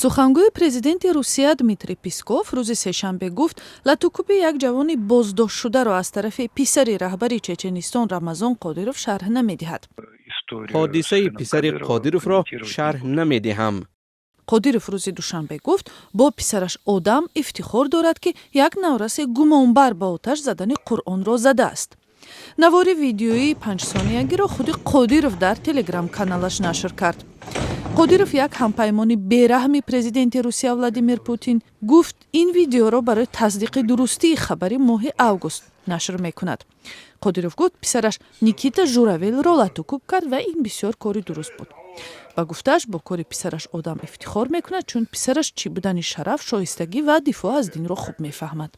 Сухангӯи президенти Русия Дмитрий Песков рӯзи сешанбе гуфт, латукӯби як ҷавони боздоштшударо аз тарафи писари раҳбари Чеченистон Рамазон Қодиров шарҳ намедиҳад. Ҳодисаи писари Қодировро шарҳ намедиҳам. Қодиров рӯзи душанбе гуфт, бо писараш Одам ифтихор дорад, ки як навраси гумонбар ба оташ задани Қуръонро задааст. Навори видеоии 5-сониягиро худи Қодиров дар Телеграм-каналаш нашр кард. Қодиров, як ҳампаймони бераҳми президенти Русия Владимир Путин, гуфт, ин видеоро барои тасдиқи дурустии хабари моҳи август нашр мекунад. Қодиров гуфт, писараш Никита Журавелро латукӯб кард ва ин бисёр кори дуруст буд. Ба гуфтааш, бо кори писараш Одам ифтихор мекунад, чун писараш чӣ будани шараф, шоистагӣ ва дифоъ аз динро хуб мефаҳмад.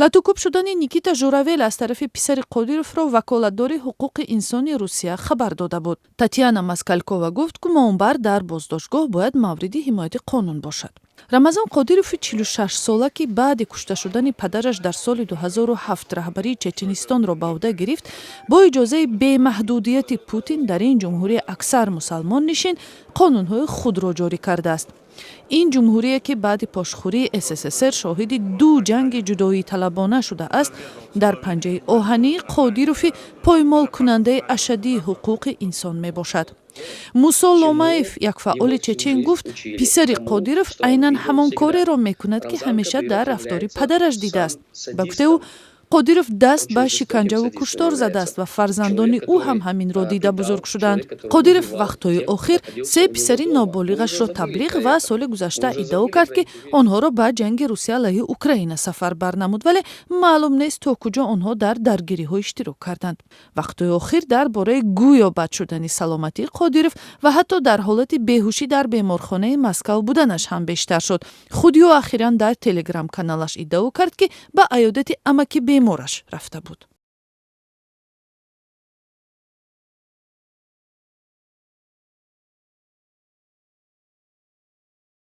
Латукӯб шудани Никита Журавел аз тарафи писари Қодировро ваколатдори ҳуқуқи инсони Русия хабар дода буд. Татьяна Москалькова гуфт, гумонбар дар боздоштгоҳ бояд мавриди ҳимояти қонун бошад. Рамазон Қодирови 46-сола, ки баъди кушта шудани падараш дар соли 2007 раҳбарии Чеченистонро ба ӯҳда гирифт, бо иҷозаи бемаҳдудияти Путин дар ин ҷумҳурии аксар мусалмоннишин қонунҳои худро ҷорӣ кардааст. Ин ҷумҳурие, ки баъди пошхӯрии СССР шоҳиди ду ҷанги ҷудоиталабона шудааст, дар панҷаи оҳании Қодирови поймолкунандаи ашаддии ҳуқуқи инсон мебошад. Мусо Ломаев, як фаъоли чечен, гуфт, писари Қодиров айнан ҳамон кореро мекунад, ки ҳамеша дар рафтори падараш дидааст. Ба гуфтаи ӯ, Қодиров даст ба шиканҷаву куштор задааст ва фарзандони ӯ ҳам ҳаминро дида бузург шуданд. Қодиров вақтҳои охир се писари ноболиғашро таблиғ ва соли гузашта иддао кард, ки онҳоро ба ҷанги Русия алайҳи Украина сафарбар намуд, вале маълум нест, то куҷо онҳо дар даргириҳо иштирок карданд. Вақтҳои охир дар бораи гӯё бад шудани саломатии Қодиров ва ҳатто дар ҳолати беҳушӣ дар беморхонаи Москав буданаш ҳам бештар шуд. Худи ӯ ахиран дар Телеграм-каналаш иддао кард, ки ба аёдати амаки бемораш рафта буд.